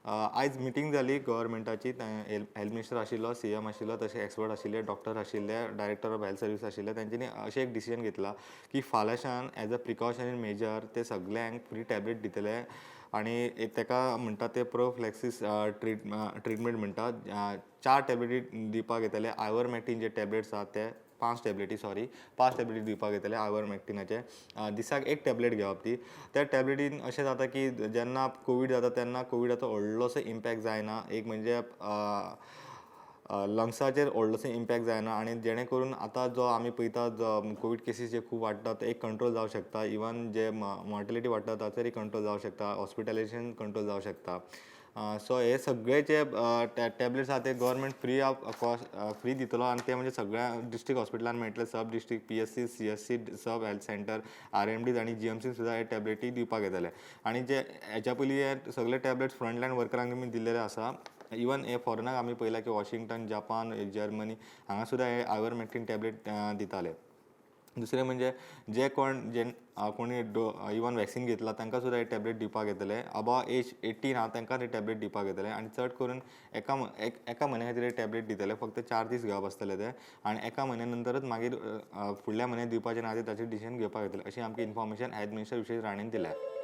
आयज मिटींग जाली गव्हर्मेंटाची. Health minister आशिल्लो, सीएम आशिल्लो, तशें एक्सपर्ट आशिल्ले, डॉक्टर आशिल्ले, डायरेक्टर ऑफ हेल्थ सर्वीस आशिल्ले. तेंच्यांनी अशें एक डिसिजन घेतला की फाल्यांच्यान एज अ प्रिकॉशनरी मेजर ते सगल्यांक फ्री टॅबलेट दितले आनी एक तेका म्हणटा ते प्रोफ्लॅक्सीस ट्रिटमेंट म्हणटा. चार टॅबलेटी दिवपाक येतले. आयवरमॅक्टीन जे टॅबलेट्स आहा ते पांच टॅबलेटी, सॉरी, पांच टॅबलेटी दिवपाक येतले आयवरमॅक्टिनाचे. दिसाक एक टॅबलेट घेवप ती. त्या टॅबलेटीन अशें जाता की जेन्ना कोवीड जाता तेन्ना कोविडाचो व्हडलोसो इम्पॅक्ट जायना. एक म्हणजे लंग्साचेर व्हडलोसो इम्पॅक्ट जायना आनी जेणे करून आतां जो आमी पळयता, जो कोवीड केसीस जे खूब वाडटात ते एक कंट्रोल जावंक शकता. इवन जे मॉर्टेलिटी वाडटा ताचेरय कंट्रोल जावंक शकता, हॉस्पिटलायजेशन कंट्रोल जावंक शकता. सो हे सगळे जे टॅबलेट्स आहा ते government free of cost free दितलो आनी ते म्हणजे सगळ्या डिस्ट्रिक्ट हॉस्पिटलान मेळटले, सब डिस्ट्रिक्ट, पीएचसी, सीएचसी, सब हेल्थ सेंटर, आरएमडीज आनी जीएमसी सुद्दां हे टॅबलेटी दिवपाक येतले. आनी जे हेच्या पयलीं हे सगळे टॅबलेट्स फ्रंटलायन वर्करांक आमी दिल्लेले आसा. इवन हे फॉरेनाक आमी पळयलां की वॉशिंग्टन, जपान, जर्मनी हांगा सुद्दां हे आयवरमॅक्टीन टॅबलेट दिताले. दुसरें म्हणजे जे कोण जे कोणी इवन वॅक्सिन घेतला तांकां सुद्दां हे टॅबलेट दिवपाक येतले. अबाव एज 18 आहा तांकां ते टॅबलेट दिवपाक येतले आनी चड करून एका म्हयन्या खातीर हे टॅबलेट दितले. फक्त 4 दीस घेवप आसतले ते आनी एका म्हयन्या नंतरच मागीर फुडल्या म्हयन्याक दिवपाचें ना तें ताचें डिसिजन घेवपाक येतलें, अशी आमकां इन्फॉर्मेशन हेल्थ मिनिस्टर विश्वजीत राणेन दिल्या.